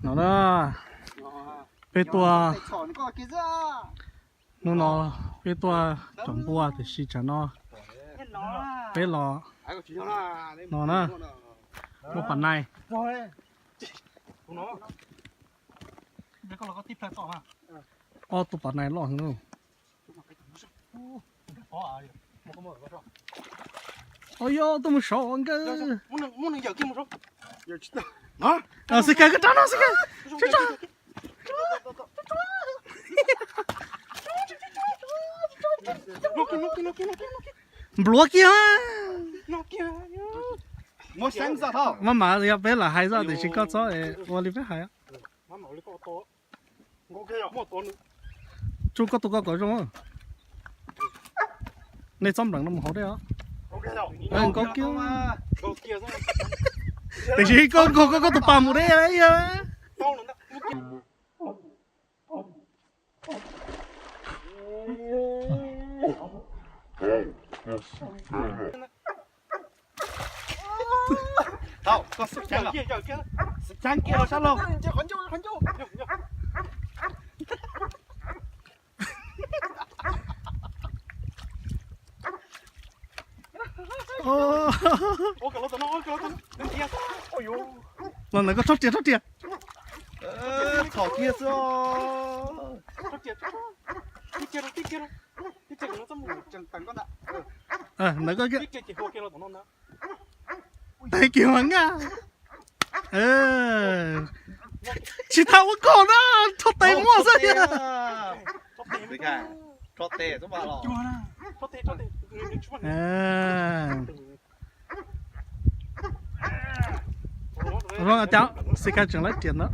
No na, peb tuaj, hnub no peb tuaj tsom npua tiam sis tsam no peb los no na, muaj pam nai, ob tug pam nai loj heev. Au yog tuaj mus saud nkawd. Xi Kas koj rov no Xi Kas. Npluav kiag. Maj mam yog peb lam hais zoj tiam sis koj txhob ua li peb hais. Tsuj koj tus koj kom zoo. Nej txhob npleem no mus hauv dej os. Nkaug kiag. Tiam sis koj nkaug koj tus pas mus deb. Thaum koj xwb ceev, xwb ceev kiag los sab laug. Los ntawm koj tsob riam, tsob riam. Txhom kiag xwb. Ntawm koj kiag. Tes kiag mas nkaj. Tsis tas ua koj na, rho tes muaj xwb. Rho tes xwb mas los. Zoo cas Xi Kas tseem lawv riam ntawd.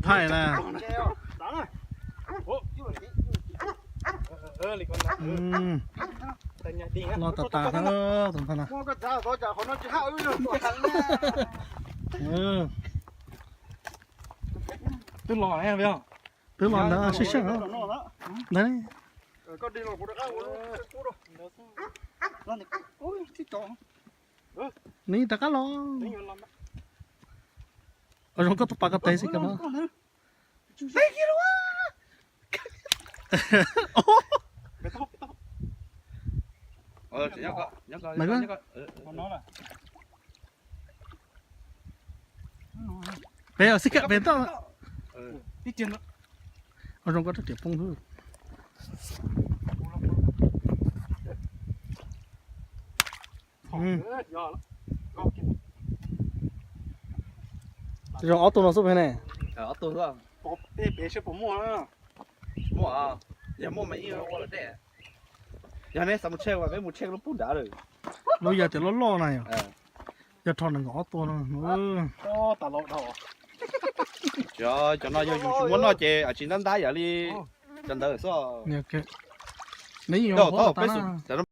Thaij na. Los tas tas na, tus ntawd na. Twb los, twb los ntawd sib sab ntawd. Neb rov qab los. Zoo koj tus pas koj tes Xi Kas no. Pem Xi Kas pem toj. Zoo koj rab riam poob xwb. Zoo ob tug no xwb pem ne. Ob tug xwb. Yog muaj mas ib ua lawm dej. Yog neb xav mus tsheb mas peb mus tsheb lub pub nrad lawm. Lub yog tias loj loj na yog. Yog rho nees nkaum ob tus no. Cov no yog yus tsis muab noj ces tsis ntab ntab yam li cov ntawd xwb. Neb yeej ua peb xwm.